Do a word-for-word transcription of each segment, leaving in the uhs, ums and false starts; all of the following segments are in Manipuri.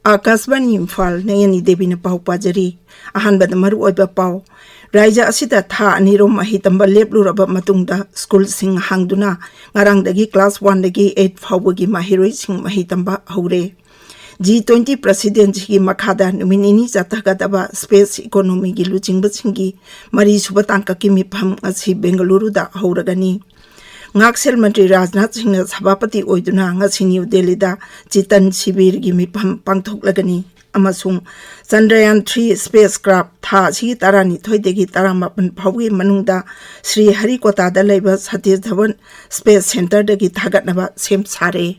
ꯑꯥꯀꯥꯁꯕꯥꯅꯤ ꯏꯝꯐꯥꯜ, ꯅꯌꯅꯤ ꯗꯦꯕꯤꯅ ꯄꯥꯎ ꯄꯥꯖꯔꯤ꯫ ꯑꯍꯥꯟꯕꯗ ꯃꯔꯨꯑꯣꯏꯕ ꯄꯥꯎ꯫ ꯔꯥꯏꯖ꯭ꯌ ꯑꯁꯤꯗ ꯊꯥ ꯑꯅꯤꯔꯣꯝ ꯃꯍꯩ ꯇꯝꯕ ꯂꯦꯞꯂꯨꯔꯕ ꯃꯇꯨꯡꯗ ꯁ꯭ꯀꯨꯜꯁꯤꯡ ꯍꯥꯡꯗꯨꯅ ꯉꯔꯥꯡꯗꯒꯤ class one ꯗꯒꯤ eight ꯐꯥꯎꯕꯒꯤ ꯃꯍꯩꯔꯣꯏꯁꯤꯡ ꯃꯍꯩ ꯇꯝꯕ ꯍꯧꯔꯦ꯫ G twenty presidencyꯒꯤ ꯃꯈꯥꯗ ꯅꯨꯃꯤꯠ ꯅꯤꯅꯤ ꯆꯠꯊꯒꯗꯕ space economyꯒꯤ ꯂꯨꯆꯤꯡꯕꯁꯤꯡꯒꯤ ꯃꯔꯤꯁꯨꯕ ꯇꯥꯡꯀꯛꯀꯤ ꯃꯤꯐꯝ ꯉꯁꯤ ꯕꯦꯡꯒꯂꯨꯔꯨꯗ ꯍꯧꯔꯒꯅꯤ꯫ ꯉꯥꯛꯁꯦꯜ ꯃꯟꯇ꯭ꯔꯤ ꯔꯥꯖꯅꯥꯊ ꯁꯤꯡꯅ ꯁꯚꯥꯄꯇꯤ ꯑꯣꯏꯗꯨꯅ ꯉꯁꯤ ꯅ꯭ꯌꯨ ꯗꯦꯜꯂꯤꯗ ꯆꯤꯇꯟ ꯁꯤꯕꯤꯔꯒꯤ ꯃꯤꯐꯝ ꯄꯥꯡꯊꯣꯛꯂꯒꯅꯤ ꯑꯃꯁꯨꯡ ꯆꯟꯗ꯭ꯔꯌꯥꯟ three spacecraft ꯊꯥ ꯑꯁꯤꯒꯤ ꯇꯔꯥꯅꯤꯊꯣꯏꯗꯒꯤ ꯇꯔꯥꯃꯥꯄꯟ ꯐꯥꯎꯕꯒꯤ ꯃꯅꯨꯡꯗ ꯁ꯭ꯔꯤ ꯍꯔꯤꯀꯣꯇꯥꯗ ꯂꯩꯕ ꯁꯇꯤꯁ ꯙꯋꯟ space centreꯗꯒꯤ ꯊꯥꯒꯠꯅꯕ ꯁꯦꯝ ꯁꯥꯔꯦ꯫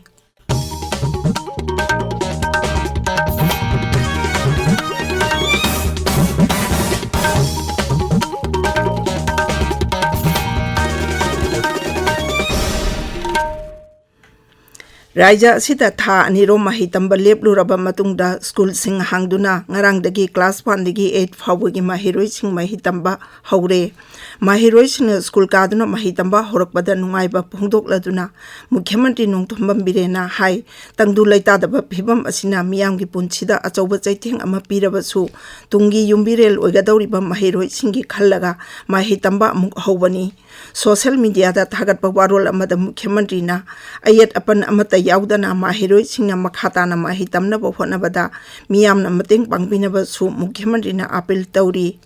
ꯔꯥꯏꯖ꯭ꯌ ꯑꯁꯤꯗ ꯊꯥ ꯑꯅꯤꯔꯣꯝ ꯃꯍꯩ ꯇꯝꯕ ꯂꯦꯞꯂꯨꯔꯕ ꯃꯇꯨꯡꯗ ꯁ꯭ꯀꯨꯜꯁꯤꯡ ꯍꯥꯡꯗꯨꯅ ꯉꯔꯥꯡꯗꯒꯤ class one ꯗꯒꯤ eight ꯐꯥꯎꯕꯒꯤ ꯃꯍꯩꯔꯣꯏꯁꯤꯡ ꯃꯍꯩ ꯇꯝꯕ ꯍꯧꯔꯦ꯫ ꯃꯍꯩꯔꯣꯏꯁꯤꯡꯅ ꯁ꯭ꯀꯨꯜ ꯀꯥꯗꯨꯅ ꯃꯍꯩ ꯇꯝꯕ ꯍꯧꯔꯛꯄꯗ ꯅꯨꯡꯉꯥꯏꯕ ꯐꯣꯡꯗꯣꯛꯂꯗꯨꯅ ꯃꯨꯈ꯭ꯌ ꯃꯟꯇ꯭ꯔꯤ ꯅꯣꯡꯊꯣꯝꯕꯝ ꯕꯤꯔꯦꯟꯅ ꯍꯥꯏ, ꯇꯪꯗꯨ ꯂꯩꯇꯥꯗꯕ ꯐꯤꯚꯝ ꯑꯁꯤꯅ ꯃꯤꯌꯥꯝꯒꯤ ꯄꯨꯟꯁꯤꯗ ꯑꯆꯧꯕ ꯆꯩꯊꯦꯡ ꯑꯃ ꯄꯤꯔꯕꯁꯨ, ꯇꯨꯡꯒꯤ ꯌꯨꯝꯕꯤꯔꯦꯜ ꯑꯣꯏꯒꯗꯧꯔꯤꯕ ꯃꯍꯩꯔꯣꯏꯁꯤꯡꯒꯤ ꯈꯜꯂꯒ ꯃꯍꯩ ꯇꯝꯕ ꯑꯃꯨꯛ ꯍꯧꯕꯅꯤ꯫ Social mediaꯗ ꯊꯥꯒꯠꯄ ꯋꯥꯔꯣꯜ ꯑꯃꯗ ꯃꯨꯈ꯭ꯌ ꯃꯟꯇ꯭ꯔꯤꯅ ꯑꯌꯦꯠ ꯑꯄꯟ ꯑꯃꯠꯇ ꯌꯥꯎꯗꯅ ꯃꯍꯩꯔꯣꯏꯁꯤꯡꯅ ꯃꯈꯥ ꯇꯥꯅ ꯃꯍꯩ ꯇꯝꯅꯕ ꯍꯣꯠꯅꯕꯗ ꯃꯤꯌꯥꯝꯅ ꯃꯇꯦꯡ ꯄꯥꯡꯕꯤꯅꯕꯁꯨ ꯃꯨꯈ꯭ꯌ ꯃꯟꯇ꯭ꯔꯤꯅ appeal ꯇꯧꯔꯤ꯫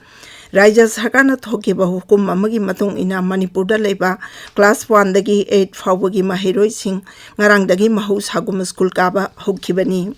ꯔꯥꯏꯖ꯭ꯌ ꯁꯔꯀꯥꯔꯅ ꯊꯣꯛꯈꯤꯕ ꯍꯨꯀꯨꯝ ꯑꯃꯒꯤ ꯃꯇꯨꯡ ꯏꯟꯅ ꯃꯅꯤꯄꯨꯔꯗ ꯂꯩꯕ class one ꯗꯒꯤ eight ꯐꯥꯎꯕꯒꯤ ꯃꯍꯩꯔꯣꯏꯁꯤꯡ ꯉꯔꯥꯡꯗꯒꯤ ꯃꯍꯧꯁꯥꯒꯨꯝ ꯁ꯭ꯀꯨꯜ ꯀꯥꯕ ꯍꯧꯈꯤꯕꯅꯤ꯫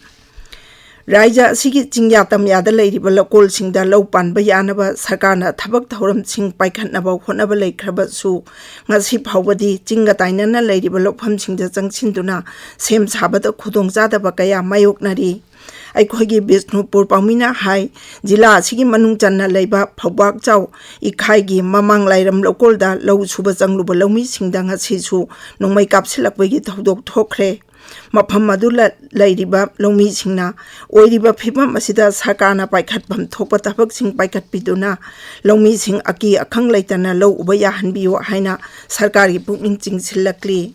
ꯔꯥꯏꯖ꯭ꯌ ꯑꯁꯤꯒꯤ ꯆꯤꯡꯌꯥ ꯇꯝꯌꯥꯗ ꯂꯩꯔꯤꯕ ꯂꯧꯀꯣꯜꯁꯤꯡꯗ ꯂꯧ ꯄꯥꯟꯕ ꯌꯥꯅꯕ ꯁꯔꯀꯥꯔꯅ ꯊꯕꯛ ꯊꯧꯔꯝꯁꯤꯡ ꯄꯥꯏꯈꯠꯅꯕ ꯍꯣꯠꯅꯕ ꯂꯩꯈ꯭ꯔꯕꯁꯨ, ꯉꯁꯤ ꯐꯥꯎꯕꯗꯤ ꯆꯤꯡꯒ ꯇꯥꯏꯅꯅ ꯂꯩꯔꯤꯕ ꯂꯧꯐꯝꯁꯤꯡꯗ ꯆꯪꯁꯤꯟꯗꯨꯅ ꯁꯦꯝ ꯁꯥꯕꯗ ꯈꯨꯗꯣꯡꯆꯥꯗꯕ ꯀꯌꯥ ꯃꯥꯌꯣꯛꯅꯔꯤ꯫ ꯑꯩꯈꯣꯏꯒꯤ ꯕꯤꯁꯅꯨꯄꯨꯔ ꯄꯥꯎꯃꯤꯅ ꯍꯥꯏ, ꯖꯤꯂꯥ ꯑꯁꯤꯒꯤ ꯃꯅꯨꯡ ꯆꯟꯅ ꯂꯩꯕ ꯐꯧꯕꯥꯛꯆꯥꯎ ꯏꯈꯥꯏꯒꯤ ꯃꯃꯥꯡ ꯂꯥꯏꯔꯝ ꯂꯧꯀꯣꯜꯗ ꯂꯧ ꯁꯨꯕ ꯆꯪꯂꯨꯕ ꯂꯧꯃꯤꯁꯤꯡꯗ ꯉꯁꯤꯁꯨ ꯅꯣꯡꯃꯩ ꯀꯥꯞꯁꯤꯜꯂꯛꯄꯒꯤ ꯊꯧꯗꯣꯛ ꯊꯣꯛꯈ꯭ꯔꯦ꯫ ꯃꯐꯝ ꯑꯗꯨ ꯂ-, ꯂꯩꯔꯤꯕ ꯂꯧꯃꯤꯁꯤꯡꯅ ꯑꯣꯏꯔꯤꯕ ꯐꯤꯕꯝ ꯑꯁꯤꯗ ꯁꯔꯀꯥꯔꯅ ꯄꯥꯏꯈꯠꯐꯝ ꯊꯣꯛꯄ ꯊꯕꯛꯁꯤꯡ ꯄꯥꯏꯈꯠꯄꯤꯗꯨꯅ ꯂꯧꯃꯤꯁꯤꯡ ꯑꯀꯤ ꯑꯈꯪ ꯂꯩꯇꯅ ꯂꯧ ꯎꯕ ꯌꯥꯍꯟꯕꯤꯌꯨ ꯍꯥꯏꯅ ꯁꯔꯀꯥꯔꯒꯤ ꯄꯨꯛꯅꯤꯡ ꯆꯤꯡꯁꯤꯜꯂꯛꯂꯤ꯫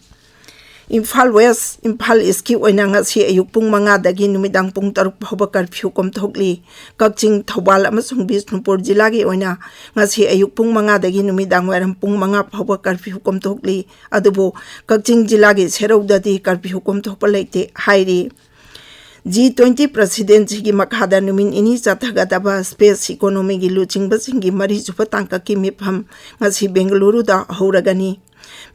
ꯏꯝꯐꯥꯜ ꯋꯦꯁ, ꯏꯝꯐꯥꯜ ꯏꯁꯀꯤ ꯑꯣꯏꯅ ꯉꯁꯤ ꯑꯌꯨꯛ ꯄꯨꯡ ꯃꯉꯥꯗꯒꯤ ꯅꯨꯃꯤꯗꯥꯡ ꯄꯨꯡ ꯇꯔꯨꯛ ꯐꯥꯎꯕ ꯀꯔꯐ꯭ꯌꯨ ꯀꯣꯝꯊꯣꯛꯂꯤ꯫ ꯀꯛꯆꯤꯡ, ꯊꯧꯕꯥꯜ ꯑꯃꯁꯨꯡ ꯕꯤꯁꯅꯨꯄꯨꯔ ꯖꯤꯂꯥꯒꯤ ꯑꯣꯏꯅ ꯉꯁꯤ ꯑꯌꯨꯛ ꯄꯨꯡ ꯃꯉꯥꯗꯒꯤ ꯅꯨꯃꯤꯗꯥꯡ ꯋꯥꯏꯔꯝ ꯄꯨꯡ ꯃꯉꯥ ꯐꯥꯎꯕ ꯀꯔꯐ꯭ꯌꯨ ꯀꯣꯝꯊꯣꯛꯂꯤ꯫ ꯑꯗꯨꯕꯨ ꯀꯛꯆꯤꯡ ꯖꯤꯂꯥꯒꯤ ꯁꯦꯔꯧꯗꯗꯤ ꯀꯔꯐ꯭ꯌꯨ ꯀꯣꯝꯊꯣꯛꯄ ꯂꯩꯇꯦ ꯍꯥꯏꯔꯤ꯫ ꯖꯤ ꯇ꯭ꯋꯦꯟꯇꯤ ꯄ꯭ꯔꯁꯤꯗꯦꯟꯁꯤꯒꯤ ꯃꯈꯥꯗ ꯅꯨꯃꯤꯠ ꯅꯤꯅꯤ ꯆꯠꯊꯒꯗꯕ ꯁ꯭ꯄꯦꯁ ꯏꯀꯣꯅꯣꯃꯤꯒꯤ ꯂꯨꯆꯤꯡꯕꯁꯤꯡꯒꯤ ꯃꯔꯤꯁꯨꯕ ꯇꯥꯡꯀꯛꯀꯤ ꯃꯤꯐꯝ ꯉꯁꯤ ꯕꯦꯡꯒꯂꯨꯔꯨꯗ ꯍꯧꯔꯒꯅꯤ꯫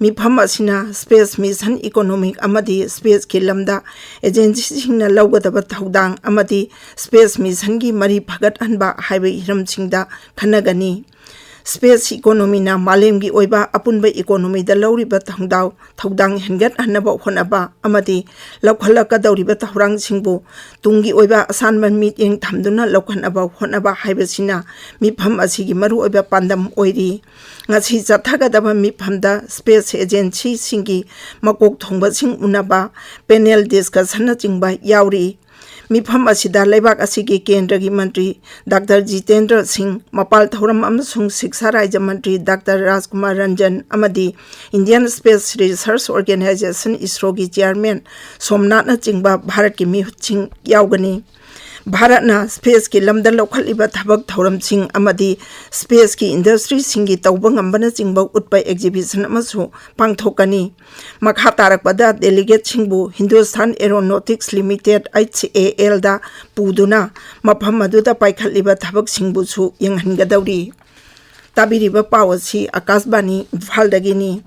ꯃꯤꯐꯝ ꯑꯁꯤꯅ ꯁ꯭ꯄꯦꯁ ꯃꯤꯁꯟ ꯏꯀꯣꯅꯣꯃꯤꯛ ꯑꯃꯗꯤ ꯁ꯭ꯄꯦꯁꯀꯤ ꯂꯝꯗ ꯑꯦꯖꯦꯟꯁꯤꯁꯤꯡꯅ ꯂꯧꯒꯗꯕ ꯊꯧꯗꯥꯡ ꯑꯃꯗꯤ ꯁ꯭ꯄꯦꯁ ꯃꯤꯁꯟꯒꯤ ꯃꯔꯤ ꯐꯒꯠꯍꯟꯕ ꯍꯥꯏꯕ ꯍꯤꯔꯝꯁꯤꯡꯗ ꯈꯟꯅꯒꯅꯤ꯫ ꯁ꯭ꯄꯦꯁ ꯏꯀꯣꯅꯣꯃꯤꯅ ꯃꯥꯂꯦꯝꯒꯤ ꯑꯣꯏꯕ ꯑꯄꯨꯟꯕ ꯏꯀꯣꯅꯣꯃꯤꯗ ꯂꯧꯔꯤꯕ ꯊꯧꯗꯥꯎ-, ꯊꯧꯗꯥꯡ ꯍꯦꯟꯒꯠꯍꯟꯅꯕ ꯍꯣꯠꯅꯕ ꯑꯃꯗꯤ ꯂꯧꯈꯠꯂꯛꯀꯗꯧꯔꯤꯕ ꯊꯧꯔꯥꯡꯁꯤꯡꯕꯨ ꯇꯨꯡꯒꯤ ꯑꯣꯏꯕ ꯑꯁꯥꯟꯕ ꯃꯤꯠꯌꯦꯡ ꯊꯝꯗꯨꯅ ꯂꯧꯈꯠꯅꯕ ꯍꯣꯠꯅꯕ ꯍꯥꯏꯕꯁꯤꯅ ꯃꯤꯐꯝ ꯑꯁꯤꯒꯤ ꯃꯔꯨꯑꯣꯏꯕ ꯄꯥꯟꯗꯝ ꯑꯣꯏꯔꯤ꯫ ꯉꯁꯤ ꯆꯠꯊꯒꯗꯕ ꯃꯤꯐꯝꯗ ꯁ꯭ꯄꯦꯁ ꯑꯦꯖꯦꯟꯁꯤꯁꯤꯡꯒꯤ ꯃꯀꯣꯛ ꯊꯣꯡꯕꯁꯤꯡ ꯎꯅꯕ, ꯄꯦꯅꯦꯜ ꯗꯤꯁꯀꯁꯟꯅꯆꯤꯡꯕ ꯌꯥꯎꯔꯤ꯫ ꯃꯤꯐꯝ ꯑꯁꯤꯗ ꯂꯩꯕꯥꯛ ꯑꯁꯤꯒꯤ ꯀꯦꯟꯗ꯭ꯔꯒꯤ ꯃꯟꯇ꯭ꯔꯤ ꯗꯥꯛꯇꯔ ꯖꯤꯇꯦꯟꯗ꯭ꯔ ꯁꯤꯡ, ꯃꯄꯥꯜ ꯊꯧꯔꯝ ꯑꯃꯁꯨꯡ ꯁꯤꯛꯁꯥ ꯔꯥꯖ꯭ꯌ ꯃꯟꯇ꯭ꯔꯤ ꯗꯥꯛꯇꯔ ꯔꯥꯖꯀꯨꯃꯥꯔ ꯔꯟꯖꯟ ꯑꯃꯗꯤ ꯏꯟꯗꯤꯌꯟ ꯁ꯭ꯄꯦꯁ ꯔꯤꯁꯔꯁ ꯑꯣꯔꯒꯅꯥꯏꯖꯦꯁꯟ, ꯏꯁꯔꯣꯒꯤ ꯆꯤꯌꯥꯔꯃꯦꯟ ꯁꯣꯝꯅꯥꯊꯅꯆꯤꯡꯕ ꯚꯥꯔꯠꯀꯤ ꯃꯤꯍꯨꯠꯁꯤꯡ ꯌꯥꯎꯒꯅꯤ꯫ ꯚꯥꯔꯠꯅ ꯁ꯭ꯄꯦꯁꯀꯤ ꯂꯝꯗ ꯂꯧꯈꯠꯂꯤꯕ ꯊꯕꯛ ꯊꯧꯔꯝꯁꯤꯡ ꯑꯃꯗꯤ ꯁ꯭ꯄꯦꯁꯀꯤ ꯏꯟꯗꯁꯇ꯭ꯔꯤꯁꯤꯡꯒꯤ ꯇꯧꯕ ꯉꯝꯕꯅꯆꯤꯡꯕ ꯎꯠꯄ ꯑꯦꯛꯖꯤꯕꯤꯁꯟ ꯑꯃꯁꯨ ꯄꯥꯡꯊꯣꯛꯀꯅꯤ꯫ ꯃꯈꯥ ꯇꯥꯔꯛꯄꯗ ꯗꯦꯂꯤꯒꯦꯠꯁꯤꯡꯕꯨ ꯍꯤꯟꯗꯨꯁꯇꯥꯟ ꯑꯦꯔꯣꯅꯣꯇꯤꯛꯁ ꯂꯤꯃꯤꯇꯦꯗ, ꯑꯩꯆ ꯑꯦ ꯑꯦꯜꯗ ꯄꯨꯗꯨꯅ ꯃꯐꯝ ꯑꯗꯨꯗ ꯄꯥꯏꯈꯠꯂꯤꯕ ꯊꯕꯛꯁꯤꯡꯕꯨꯁꯨ ꯌꯦꯡꯍꯟꯒꯗꯧꯔꯤ꯫ ꯇꯥꯕꯤꯔꯤꯕ ꯄꯥꯎ ꯑꯁꯤ ꯑꯀꯥꯁꯕꯥꯅꯤ ꯏꯝꯐꯥꯜꯗꯒꯤꯅꯤ꯫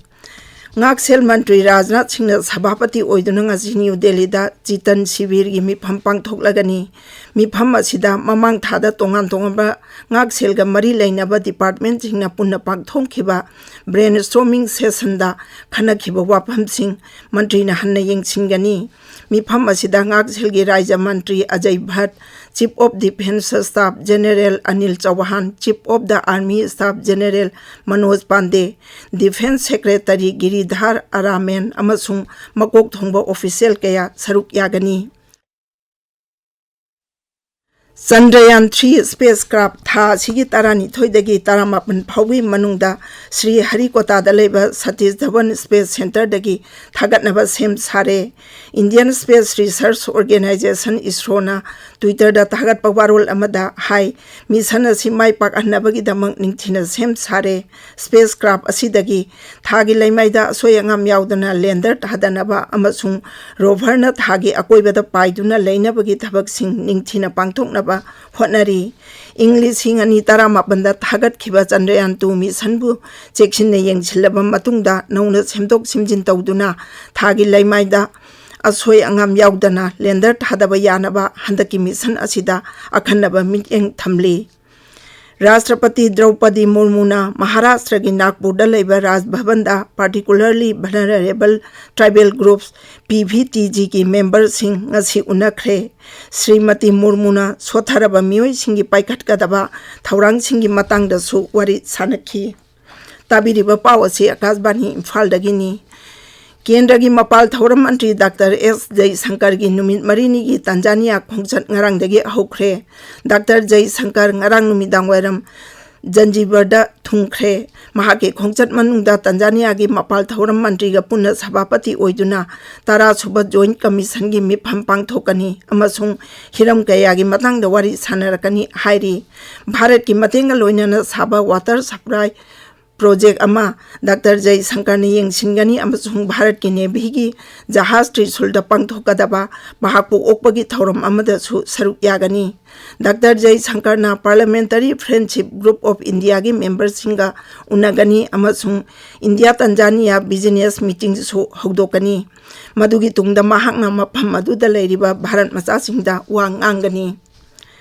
ꯉꯥꯛꯁꯦꯜ ꯃꯟꯇ꯭ꯔꯤ ꯔꯥꯖꯅꯥꯊ ꯁꯤꯡꯅ ꯁꯚꯥꯄꯇꯤ ꯑꯣꯏꯗꯨꯅ ꯉꯁꯤ ꯅ꯭ꯌꯨ ꯗꯦꯜꯂꯤꯗ ꯆꯤꯇꯟ ꯁꯤꯕꯤꯔꯒꯤ ꯃꯤꯐꯝ ꯄꯥꯡꯊꯣꯛꯂꯒꯅꯤ꯫ ꯃꯤꯐꯝ ꯑꯁꯤꯗ ꯃꯃꯥꯡ ꯊꯥꯗ ꯇꯣꯉꯥꯟ ꯇꯣꯉꯥꯟꯕ ꯉꯥꯛꯁꯦꯜꯒ ꯃꯔꯤ ꯂꯩꯅꯕ ꯗꯤꯄꯥꯔꯠꯃꯦꯟꯠꯁꯤꯡꯅ ꯄꯨꯟꯅ ꯄꯥꯡꯊꯣꯛꯈꯤꯕ ꯕ꯭ꯔꯦꯟꯁ꯭ꯇꯣꯔꯃꯤꯡ ꯁꯦꯁꯟꯗ ꯈꯟꯅꯈꯤꯕ ꯋꯥꯐꯝꯁꯤꯡ ꯃꯟꯇ꯭ꯔꯤꯅ ꯍꯟꯅ ꯌꯦꯡꯁꯤꯟꯒꯅꯤ꯫ ꯃꯤꯐꯝ ꯑꯁꯤꯗ ꯉꯥꯛꯁꯦꯜꯒꯤ ꯔꯥꯖ꯭ꯌ ꯃꯟꯇ꯭ꯔꯤ Ajay ꯚꯠ, Chief of Defence Staff General Anil ꯆꯧꯍꯥꯟ, Chief of the Army Staff General Manoj Pandey, Defence Secretary ꯒꯤꯔꯤꯙꯥꯔ ꯑꯔꯥꯃꯦꯟ ꯑꯃꯁꯨꯡ ꯃꯀꯣꯛ ꯊꯣꯡꯕ ꯑꯣꯐꯤꯁꯤꯌꯦꯜ ꯀꯌꯥ ꯁꯔꯨꯛ ꯌꯥꯒꯅꯤ꯫ ꯆꯟꯗ꯭ꯔꯌꯥꯟ ꯊ꯭ꯔꯤ ꯁ꯭ꯄꯦꯁ ꯀ꯭ꯔꯥꯐ ꯊꯥ ꯑꯁꯤꯒꯤ ꯇꯔꯥꯅꯤꯊꯣꯏꯗꯒꯤ ꯇꯔꯥꯃꯥꯄꯟ ꯐꯥꯎꯒꯤ ꯃꯅꯨꯡꯗ ꯁ꯭ꯔꯤ ꯍꯔꯤꯀꯣꯇꯥꯗ ꯂꯩꯕ ꯁꯇꯤꯁ ꯙꯋꯟ ꯁ꯭ꯄꯦꯁ ꯁꯦꯟꯇꯔꯗꯒꯤ ꯊꯥꯒꯠꯅꯕ ꯁꯦꯝ ꯁꯥꯔꯦ꯫ ꯏꯟꯗꯤꯌꯟ ꯁ꯭ꯄꯦꯁ ꯔꯤꯁꯔꯁ ꯑꯣꯔꯒꯦꯅꯥꯏꯖꯦꯁꯟ, ꯏꯁꯔꯣꯅ ꯇ꯭ꯋꯤꯇꯔꯗ ꯊꯥꯒꯠꯄ ꯋꯥꯔꯣꯜ ꯑꯃꯗ ꯍꯥꯏ, ꯃꯤꯁꯟ ꯑꯁꯤ ꯃꯥꯏ ꯄꯥꯛꯍꯟꯅꯕꯒꯤꯗꯃꯛ ꯅꯤꯡꯊꯤꯅ ꯁꯦꯝ ꯁꯥꯔꯦ꯫ ꯁ꯭ꯄꯦꯁ ꯀ꯭ꯔꯥꯐ ꯑꯁꯤꯗꯒꯤ ꯊꯥꯒꯤ ꯂꯩꯃꯥꯏꯗ ꯑꯁꯣꯏ ꯑꯉꯥꯝ ꯌꯥꯎꯗꯅ ꯂꯦꯟꯗꯔ ꯊꯥꯗꯅꯕ ꯑꯃꯁꯨꯡ ꯔꯣꯚꯔꯅ ꯊꯥꯒꯤ ꯑꯀꯣꯏꯕꯗ ꯄꯥꯏꯗꯨꯅ ꯂꯩꯅꯕꯒꯤ ꯊꯕꯛꯁꯤꯡ ꯅꯤꯡꯊꯤꯅ ꯄꯥꯡꯊꯣꯛꯅꯕ ꯍꯣꯠꯅꯔꯤ꯫ ꯏꯪ ꯂꯤꯁꯤꯡ ꯑꯅꯤ ꯇꯔꯥꯃꯥꯄꯟꯗ ꯊꯥꯒꯠꯈꯤꯕ ꯆꯟꯗ꯭ꯔꯌꯥꯟ ꯇꯨ ꯃꯤꯁꯟꯕꯨ ꯆꯦꯛꯁꯤꯟꯅ ꯌꯦꯡꯁꯤꯜꯂꯕ ꯃꯇꯨꯡꯗ ꯅꯧꯅ ꯁꯦꯝꯗꯣꯛ ꯁꯦꯝꯖꯤꯟ ꯇꯧꯗꯨꯅ ꯊꯥꯒꯤ ꯂꯩꯃꯥꯏꯗ ꯑꯁꯣꯏ ꯑꯉꯥꯝ ꯌꯥꯎꯗꯅ ꯂꯦꯟꯗꯔ ꯊꯥꯗꯕ ꯌꯥꯅꯕ ꯍꯟꯗꯛꯀꯤ ꯃꯤꯁꯟ ꯑꯁꯤꯗ ꯑꯈꯟꯅꯕ ꯃꯤꯠꯌꯦꯡ ꯊꯝꯂꯤ꯫ ꯔꯥꯁꯇ꯭ꯔꯄꯇꯤ ꯗ꯭ꯔꯧꯄꯗꯤ ꯃꯨꯔꯃꯨꯅ ꯃꯍꯥꯔꯥꯁꯇ꯭ꯔꯒꯤ ꯅꯥꯒꯄꯨꯔꯗ ꯂꯩꯕ ꯔꯥꯖ ꯚꯕꯟꯗ Particularly Vulnerable Tribal Groups, P V T ꯖꯤꯒꯤ ꯃꯦꯝꯕꯔꯁꯤꯡ ꯉꯁꯤ ꯎꯅꯈ꯭ꯔꯦ꯫ ꯁ꯭ꯔꯤꯃꯇꯤ ꯃꯨꯔꯃꯨꯅ ꯁꯣꯠꯊꯔꯕ ꯃꯤꯑꯣꯏꯁꯤꯡꯒꯤ ꯄꯥꯏꯈꯠꯀꯗꯕ ꯊꯧꯔꯥꯡꯁꯤꯡꯒꯤ ꯃꯇꯥꯡꯗꯁꯨ ꯋꯥꯔꯤ ꯁꯥꯅꯈꯤ꯫ ꯇꯥꯕꯤꯔꯤꯕ ꯄꯥꯎ ꯑꯁꯤ ꯑꯀꯥꯁꯕꯥꯅꯤ ꯏꯝꯐꯥꯜꯗꯒꯤꯅꯤ꯫ ꯀꯦꯟꯗ꯭ꯔꯒꯤ ꯃꯄꯥꯜ ꯊꯧꯔꯝ ꯃꯟꯇ꯭ꯔꯤ ꯗꯥꯛꯇꯔ ꯑꯦꯁ ꯖꯩꯁꯪꯀꯔꯒꯤ ꯅꯨꯃꯤꯠ ꯃꯔꯤꯅꯤꯒꯤ ꯇꯥꯟꯖꯥꯅꯤꯌꯥ ꯈꯣꯡꯆꯠ ꯉꯔꯥꯡꯗꯒꯤ ꯍꯧꯈ꯭ꯔꯦ꯫ ꯗꯥꯛꯇꯔ ꯖꯩꯁꯪꯀꯔ ꯉꯔꯥꯡ ꯅꯨꯃꯤꯗꯥꯡꯋꯥꯏꯔꯝ ꯖꯟꯖꯤꯕꯔꯗ ꯊꯨꯡꯈ꯭ꯔꯦ꯫ ꯃꯍꯥꯛꯀꯤ ꯈꯣꯡꯆꯠ ꯃꯅꯨꯡꯗ ꯇꯥꯟꯖꯥꯅꯤꯌꯥꯒꯤ ꯃꯄꯥꯜ ꯊꯧꯔꯝ ꯃꯟꯇ꯭ꯔꯤꯒ ꯄꯨꯟꯅ ꯁꯚꯥꯄꯇꯤ ꯑꯣꯏꯗꯨꯅ ꯇꯔꯥ ꯁꯨꯕ ꯖꯣꯏꯟꯠ ꯀꯃꯤꯁꯟꯒꯤ ꯃꯤꯐꯝ ꯄꯥꯡꯊꯣꯛꯀꯅꯤ ꯑꯃꯁꯨꯡ ꯍꯤꯔꯝ ꯀꯌꯥꯒꯤ ꯃꯇꯥꯡꯗ ꯋꯥꯔꯤ ꯁꯥꯟꯅꯔꯛꯀꯅꯤ ꯍꯥꯏꯔꯤ꯫ ꯚꯥꯔꯠꯀꯤ ꯃꯇꯦꯡꯒ ꯂꯣꯏꯅꯅ ꯁꯥꯕ ꯋꯥꯇꯔ ꯁꯄ꯭ꯂꯥꯏ ꯄ꯭ꯔꯣꯖꯦꯛ ꯑꯃ ꯗꯥꯛꯇꯔ ꯖꯩꯁꯪꯀꯔꯅ ꯌꯦꯡꯁꯤꯟꯒꯅꯤ ꯑꯃꯁꯨꯡ ꯚꯥꯔꯠꯀꯤ ꯅꯦꯚꯤꯒꯤ ꯖꯍꯥꯖ ꯇ꯭ꯔꯤꯁꯨꯜꯗ ꯄꯥꯡꯊꯣꯛꯀꯗꯕ ꯃꯍꯥꯛꯄꯨ ꯑꯣꯛꯄꯒꯤ ꯊꯧꯔꯝ ꯑꯃꯗꯁꯨ ꯁꯔꯨꯛ ꯌꯥꯒꯅꯤ꯫ ꯗꯥꯛꯇꯔ ꯖꯩꯁꯪꯀꯔꯅ Parliamentary Friendship Group of Indiaꯒꯤ ꯃꯦꯝꯕꯔꯁꯤꯡꯒ ꯎꯅꯒꯅꯤ ꯑꯃꯁꯨꯡ ꯏꯟꯗꯤꯌꯥ ꯇꯟꯖꯥꯅꯤꯌꯥ ꯕꯤꯖꯤꯅꯦꯁ ꯃꯤꯇꯤꯡꯁꯨ ꯍꯧꯗꯣꯛꯀꯅꯤ꯫ ꯃꯗꯨꯒꯤ ꯇꯨꯡꯗ ꯃꯍꯥꯛꯅ ꯃꯐꯝ ꯑꯗꯨꯗ ꯂꯩꯔꯤꯕ ꯚꯥꯔꯠ ꯃꯆꯥꯁꯤꯡꯗ ꯋꯥ ꯉꯥꯡꯒꯅꯤ꯫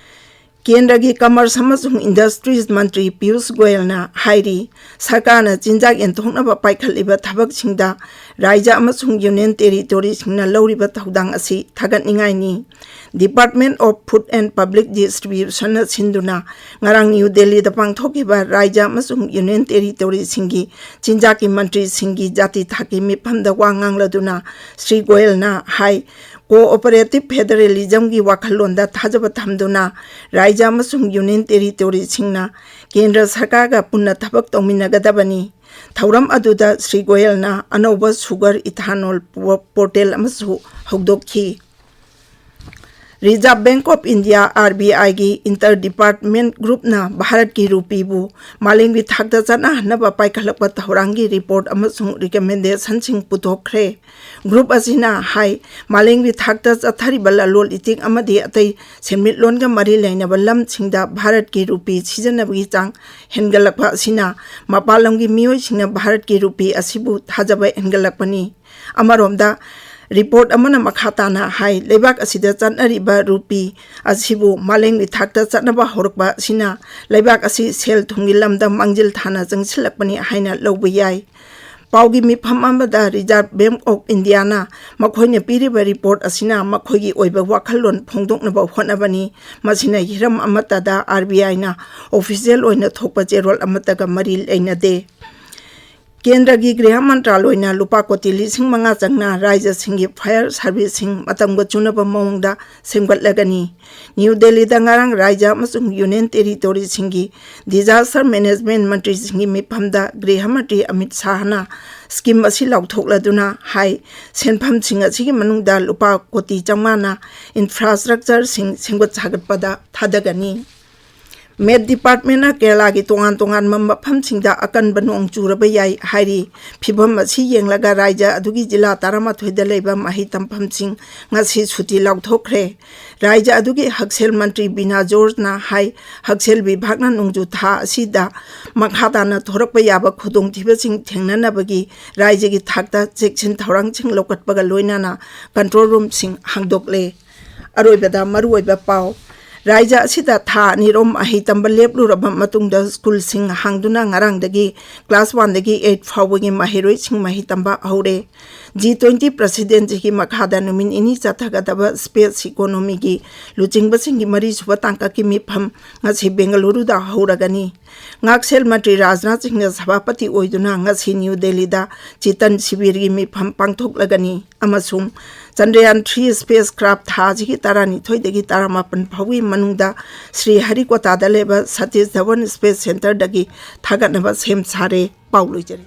ꯀꯦꯟꯗ꯭ꯔꯒꯤ ꯀꯃꯔꯁ ꯑꯃꯁꯨꯡ ꯏꯟꯗꯁꯇ꯭ꯔꯤꯁ ꯃꯟꯇ꯭ꯔꯤ ꯄꯤꯌꯨꯁ ꯒꯣꯌꯜꯅ ꯍꯥꯏꯔꯤ, ꯁꯔꯀꯥꯔꯅ ꯆꯤꯟꯖꯥꯛ ꯌꯦꯟꯊꯣꯛꯅꯕ ꯄꯥꯏꯈꯠꯂꯤꯕ ꯊꯕꯛꯁꯤꯡꯗ ꯔꯥꯏꯖ꯭ꯌ ꯑꯃꯁꯨꯡ ꯌꯨꯅꯤꯌꯟ ꯇꯦꯔꯤꯇꯣꯔꯤꯁꯤꯡꯅ ꯂꯧꯔꯤꯕ ꯊꯧꯗꯥꯡ ꯑꯁꯤ ꯊꯥꯒꯠꯅꯤꯡꯉꯥꯏꯅꯤ꯫ Department of Food and Public Distributionꯅ ꯁꯤꯟꯗꯨꯅ ꯉꯔꯥꯡ ꯅ꯭ꯌꯨ ꯗꯦꯜꯂꯤꯗ ꯄꯥꯡꯊꯣꯛꯈꯤꯕ ꯔꯥꯏꯖ꯭ꯌ ꯑꯃꯁꯨꯡ ꯌꯨꯅꯤꯌꯟ ꯇꯦꯔꯤꯇꯣꯔꯤꯁꯤꯡꯒꯤ ꯆꯤꯟꯖꯥꯛꯀꯤ ꯃꯟꯇ꯭ꯔꯤꯁꯤꯡꯒꯤ ꯖꯥꯇꯤ ꯊꯥꯛꯀꯤ ꯃꯤꯐꯝꯗ ꯋꯥ ꯉꯥꯡꯂꯗꯨꯅ ꯁ꯭ꯔꯤ ꯒꯣꯌꯜꯅ ꯍꯥꯏ, ꯀꯣꯑꯣꯄꯔꯦꯇꯤꯚ ꯐꯦꯗꯔꯦꯂꯤꯖꯝꯒꯤ ꯋꯥꯈꯜꯂꯣꯟꯗ ꯊꯥꯖꯕ ꯊꯝꯗꯨꯅ ꯔꯥꯖ꯭ꯌ ꯑꯃꯁꯨꯡ ꯌꯨꯅꯤꯌꯟ ꯇꯦꯔꯤꯇꯣꯔꯤꯁꯤꯡꯅ ꯀꯦꯟꯗ꯭ꯔ ꯁꯔꯀꯥꯔꯒ ꯄꯨꯟꯅ ꯊꯕꯛ ꯇꯧꯃꯤꯟꯅꯒꯗꯕꯅꯤ꯫ ꯊꯧꯔꯝ ꯑꯗꯨꯗ ꯁ꯭ꯔꯤ ꯒꯣꯌꯜꯅ ꯑꯅꯧꯕ ꯁꯨꯒꯔ ꯏꯊꯥꯅꯣꯜ ꯄꯣ-, ꯄꯣꯔꯇꯦꯜ ꯑꯃꯁꯨ ꯍꯧꯗꯣꯛꯈꯤ꯫ Reserve Bank of India, RBI ꯒꯤ Inter Department Group ꯅ ꯚꯥꯔꯠꯀꯤ ꯔꯨꯄꯤꯕꯨ ꯃꯥꯂꯦꯝꯒꯤ ꯊꯥꯛꯇ ꯆꯠꯅꯍꯟꯅꯕ ꯄꯥꯏꯈꯠꯂꯛꯄ ꯊꯧꯔꯥꯡꯒꯤ ꯔꯤꯄꯣꯔꯠ ꯑꯃꯁꯨꯡ ꯔꯤꯀꯃꯦꯟꯗꯦꯁꯟꯁꯤꯡ ꯄꯨꯊꯣꯛꯈ꯭ꯔꯦ꯫ ꯒ꯭ꯔꯨꯞ ꯑꯁꯤꯅ ꯍꯥꯏ, ꯃꯥꯂꯦꯝꯒꯤ ꯊꯥꯛꯇ ꯆꯠꯊꯔꯤꯕ ꯂꯂꯣꯟ ꯏꯇꯤꯛ ꯑꯃꯗꯤ ꯑꯇꯩ ꯁꯦꯟꯃꯤꯠꯂꯣꯟꯒ ꯃꯔꯤ ꯂꯩꯅꯕ ꯂꯝꯁꯤꯡꯗ ꯚꯥꯔꯠꯀꯤ ꯔꯨꯄꯤ ꯁꯤꯖꯤꯟꯅꯕꯒꯤ ꯆꯥꯡ ꯍꯦꯟꯒꯠꯂꯛꯄ ꯑꯁꯤꯅ ꯃꯄꯥꯟ ꯂꯝꯒꯤ ꯃꯤꯑꯣꯏꯁꯤꯡꯅ ꯚꯥꯔꯠꯀꯤ ꯔꯨꯄꯤ ꯑꯁꯤꯕꯨ ꯊꯥꯖꯕ ꯍꯦꯟꯒꯠꯂꯛꯄꯅꯤ꯫ ꯑꯃꯔꯣꯝꯗ, ꯔꯤꯄꯣꯔꯠ ꯑꯃꯅ ꯃꯈꯥ ꯇꯥꯅ ꯍꯥꯏ, ꯂꯩꯕꯥꯛ ꯑꯁꯤꯗ ꯆꯠꯅꯔꯤꯕ ꯔꯨꯄꯤ ꯑꯁꯤꯕꯨ ꯃꯥꯂꯦꯝꯒꯤ ꯊꯥꯛꯇ ꯆꯠꯅꯕ ꯍꯧꯔꯛꯄ ꯑꯁꯤꯅ ꯂꯩꯕꯥꯛ ꯑꯁꯤ ꯁꯦꯜ ꯊꯨꯝꯒꯤ ꯂꯝꯗ ꯃꯥꯡꯖꯤꯜ ꯊꯥꯅ ꯆꯪꯁꯤꯜꯂꯛꯄꯅꯤ ꯍꯥꯏꯅ ꯂꯧꯕ ꯌꯥꯏ꯫ ꯄꯥꯎꯒꯤ ꯃꯤꯐꯝ ꯑꯃꯗ Reserve Bank of India ꯅ ꯃꯈꯣꯏꯅ ꯄꯤꯔꯤꯕ ꯔꯤꯄꯣꯔꯠ ꯑꯁꯤꯅ ꯃꯈꯣꯏꯒꯤ ꯑꯣꯏꯕ ꯋꯥꯈꯜꯂꯣꯟ ꯐꯣꯡꯗꯣꯛꯅꯕ ꯍꯣꯠꯅꯕꯅꯤ꯫ ꯃꯁꯤꯅ ꯍꯤꯔꯝ ꯑꯃꯠꯇꯗ RBI ꯅ official ꯑꯣꯏꯅ ꯊꯣꯛꯄ ꯆꯦꯔꯣꯜ ꯑꯃꯠꯇꯒ ꯃꯔꯤ ꯂꯩꯅꯗꯦ꯫ ꯀꯦꯟꯗ꯭ꯔꯒꯤ ꯒ꯭ꯔꯤꯍ ꯃꯟꯇ꯭ꯔꯥꯂꯣꯏꯅ ꯂꯨꯄꯥ ꯀꯣꯇꯤ ꯂꯤꯁꯤꯡ ꯃꯉꯥ ꯆꯪꯅ ꯔꯥꯖ꯭ꯌꯁꯤꯡꯒꯤ fire service ꯁꯤꯡ ꯃꯇꯝꯒ ꯆꯨꯅꯕ ꯃꯑꯣꯡꯗ ꯁꯦꯝꯒꯠꯂꯒꯅꯤ꯫ ꯅ꯭ꯌꯨ ꯗꯦꯜꯂꯤꯗ ꯉꯔꯥꯡ ꯔꯥꯖ꯭ꯌ ꯑꯃꯁꯨꯡ ꯌꯨꯅꯤꯌꯟ ꯇꯦꯔꯤꯇꯣꯔꯤꯁꯤꯡꯒꯤ disaster management ꯃꯟꯇ꯭ꯔꯤꯁꯤꯡꯒꯤ ꯃꯤꯐꯝꯗ ꯒ꯭ꯔꯤꯍ ꯃꯟꯇ꯭ꯔꯤ ꯑꯃꯤꯠ ꯁꯥꯍꯅ ꯁ꯭ꯀꯤꯝ ꯑꯁꯤ ꯂꯥꯎꯊꯣꯛꯂꯗꯨꯅ ꯍꯥꯏ, ꯁꯦꯟꯐꯝꯁꯤꯡ ꯑꯁꯤꯒꯤ ꯃꯅꯨꯡꯗ ꯂꯨꯄꯥ ꯀꯣꯇꯤ ꯆꯥꯝꯃꯉꯥꯅ ꯏꯟꯐ꯭ꯔꯥꯁ꯭ꯇ꯭ꯔꯛꯆꯔꯁꯤꯡ ꯁꯦꯝꯒꯠ ꯁꯥꯒꯠꯄꯗ ꯊꯥꯗꯒꯅꯤ꯫ ꯃꯦꯠ ꯗꯤꯄꯥꯔꯠꯃꯦꯟꯅ ꯀꯦꯔꯂꯥꯒꯤ ꯇꯣꯉꯥꯟ ꯇꯣꯉꯥꯟꯕ ꯃꯐꯝꯁꯤꯡꯗ ꯑꯀꯟꯕ ꯅꯣꯡ ꯆꯨꯔꯕ ꯌꯥꯏ ꯍꯥꯏꯔꯤ꯫ ꯐꯤꯚꯝ ꯑꯁꯤ ꯌꯦꯡꯂꯒ ꯔꯥꯖ꯭ꯌ ꯑꯗꯨꯒꯤ ꯖꯤꯂꯥ ꯇꯔꯥꯃꯥꯊꯣꯏꯗ ꯂꯩꯕ ꯃꯍꯩ ꯇꯝꯐꯝꯁꯤꯡ ꯉꯁꯤ ꯁꯨꯇꯤ ꯂꯥꯎꯊꯣꯛꯈ꯭ꯔꯦ꯫ ꯔꯥꯖ꯭ꯌ ꯑꯗꯨꯒꯤ ꯍꯛꯁꯦꯜ ꯃꯟꯇ꯭ꯔꯤ ꯕꯤꯅꯥ ꯖꯣꯔꯖꯅ ꯍꯥꯏ, ꯍꯛꯁꯦꯜ ꯕꯤꯚꯥꯒꯅ ꯅꯣꯡꯖꯨ ꯊꯥ ꯑꯁꯤꯗ ꯃꯈꯥ ꯇꯥꯅ ꯊꯣꯔꯛꯄ ꯌꯥꯕ ꯈꯨꯗꯣꯡꯊꯤꯕꯁꯤꯡ ꯊꯦꯡꯅꯅꯕꯒꯤ ꯔꯥꯖ꯭ꯌꯒꯤ ꯊꯥꯛꯇ ꯆꯦꯛꯁꯤꯟ ꯊꯧꯔꯥꯡꯁꯤꯡ ꯂꯧꯈꯠꯄꯒ ꯂꯣꯏꯅꯅ ꯀꯟꯇ꯭ꯔꯣꯜ ꯔꯨꯝꯁꯤꯡ ꯍꯥꯡꯗꯣꯛꯂꯦ꯫ ꯑꯔꯣꯏꯕꯗ ꯃꯔꯨꯑꯣꯏꯕ ꯄꯥꯎ꯫ ꯔꯥꯖ꯭ꯌ ꯑꯁꯤꯗ ꯊꯥ ꯑꯅꯤꯔꯣꯝ ꯃꯍꯩ ꯇꯝꯕ ꯂꯦꯞꯂꯨꯔꯕ ꯃꯇꯨꯡꯗ ꯁ꯭ꯀꯨꯜꯁꯤꯡ ꯍꯥꯡꯗꯨꯅ ꯉꯔꯥꯡꯗꯒꯤ class one ꯗꯒꯤ eight ꯐꯥꯎꯕꯒꯤ ꯃꯍꯩꯔꯣꯏꯁꯤꯡ ꯃꯍꯩ ꯇꯝꯕ ꯍꯧꯔꯦ꯫ G twenty presidency ꯒꯤ ꯃꯈꯥꯗ ꯅꯨꯃꯤꯠ ꯅꯤꯅꯤ ꯆꯠꯊꯒꯗꯕ space economy ꯒꯤ ꯂꯨꯆꯤꯡꯕꯁꯤꯡꯒꯤ ꯃꯔꯤꯁꯨꯕ ꯇꯥꯡꯀꯛꯀꯤ ꯃꯤꯐꯝ ꯉꯁꯤ ꯕꯦꯡꯒꯂꯨꯔꯨꯗ ꯍꯧꯔꯒꯅꯤ꯫ ꯉꯥꯛꯁꯦꯜ ꯃꯟꯇ꯭ꯔꯤ ꯔꯥꯖꯅꯥꯊ ꯁꯤꯡꯅ ꯁꯚꯥꯄꯇꯤ ꯑꯣꯏꯗꯨꯅ ꯉꯁꯤ ꯅ꯭ꯌꯨ ꯗꯦꯜꯂꯤꯗ ꯆꯤꯇꯟ ꯁꯤꯕꯤꯔꯒꯤ ꯃꯤꯐꯝ ꯄꯥꯡꯊꯣꯛꯂꯒꯅꯤ ꯑꯃꯁꯨꯡ ꯆꯟꯗ꯭ꯔꯌꯥꯟ ꯊ꯭ꯔꯤ ꯁ꯭ꯄꯦꯁ ꯀ꯭ꯔꯥꯐ ꯊꯥ ꯑꯁꯤꯒꯤ ꯇꯔꯥꯅꯤꯊꯣꯏꯗꯒꯤ ꯇꯔꯥꯃꯥꯄꯟ ꯐꯥꯎꯒꯤ ꯃꯅꯨꯡꯗ ꯁ꯭ꯔꯤ ꯍꯔꯤꯀꯣꯇꯥꯗ ꯂꯩꯕ ꯁꯇꯤꯁ ꯙꯋꯟ ꯁ꯭ꯄꯦꯁ ꯁꯦꯟꯇꯔꯗꯒꯤ ꯊꯥꯒꯠꯅꯕ ꯁꯦꯝ ꯁꯥꯔꯦ꯫ ꯄꯥꯎ ꯂꯣꯏꯖꯔꯦ꯫